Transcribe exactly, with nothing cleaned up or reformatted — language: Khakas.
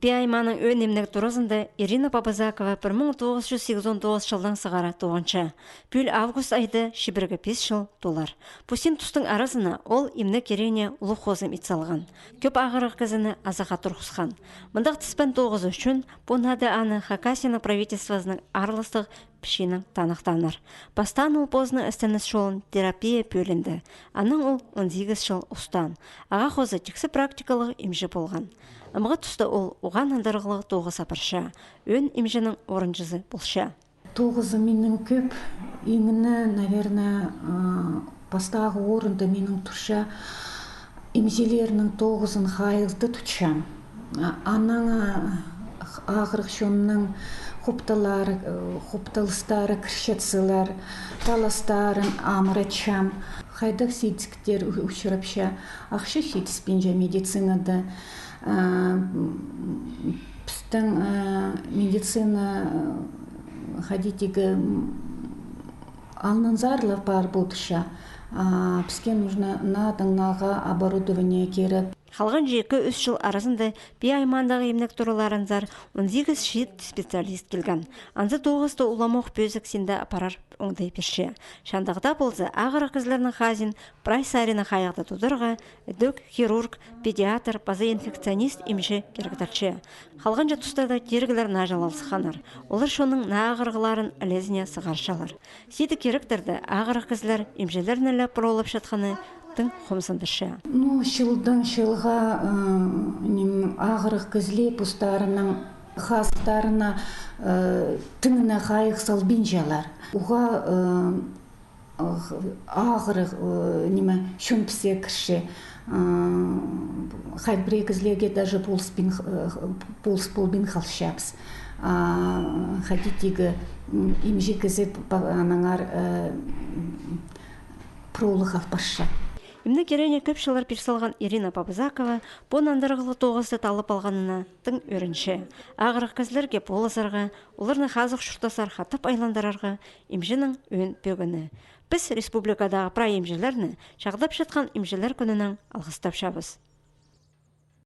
Пии аймааның ӧӧн имнег туразында Ирина Побызакова пір муң тоғыс чӱс сигізон тоғызынҷы чылдаң сығара тоғынча. Пӱӱл август айда чибіргі пис чыл толар. Пу син тустың аразына ол имнег кирегіне улуғ хозым ит салған. Кӧп ағырығ кізіні азахха турғысхан. Мындағ тіспен тоғызы ӱчӱн пу наада аны Хакасияның правительствозының аарластығ пічиинең таныхтааннар. Пастаан ол позының істеніс чолын терапия пӧлиинде. Анаң ол он сигіс чыл устаан. Ағаа хоза тиксі практикалығ имҷі полған. Амғы туста ол уғаа нандырығлығ тоғыс апарча, ӧӧн имҷінің орынҷызы полча. Тоғызы минің кӧп, иң не, наверное, а, пастағы орында минің турча имҷілернің тоғызын хайығда тутчам. А, анаң, а, ағырығ чонның хупталары, э, хупталыстары кірчетселер, таластарын амыратчам. Хайдағ сидіскіттер у-, учырапча, ахча читіспинче медицинада. А, м, пістің, а, медицина, а, хайди тигі, м, алнынзар ла пар полча. А, піске нужно наадаң нааға оборудование кирек. Халғанҷы ікі-ӱс чыл аразында Пии аймаандағы имнег тураларынзар он сигіс чиит специалист килген. Анзы тоғызы уламох пӧзік синде апарар оңдай пирче. Шандағда полза, ағырығ кізілернің хазиин прай саринаң хайығда тударға ідӧк хирург, педиатр паза инфекционист имҷі киректелче. Халғанҷы тустарда тиріглер наа чыл алысханнар. Олар чонның наа ағырығларын ілезіне сығарчалар. Сидік киректерде ағырығ кізілер имҷілерні ле пыролапчатханы тың хомзындырча. Ну, чылдаң чылға, э, ним, ағырығ кізілер постарының хазыхтарына, э, тың на хайығ салбинчалар. Уғаа, э, ағырығ, э, ниме, чон піске кірче. Э, хайбірее кізілерге даже полыспин, э, полыс полбин халчабыс. А хайди тигі, м, имҷі кізі па-, анаңар, э, пролығ алып парча. Имнег кирегіне кӧп чыллар пир салған Ирина Побызакова пу нандырығлығ тоғысты таллап алғанына тың ӧрінче. Ағырығ кізілерге полызарға, оларны хазых чуртазар хатап айландырарға имҷінің ӧӧн пӧгіні. Піс республикадағы прай имҷілерні чағдапчатхан Имҷілер кӱнінең алғыстапчабыс.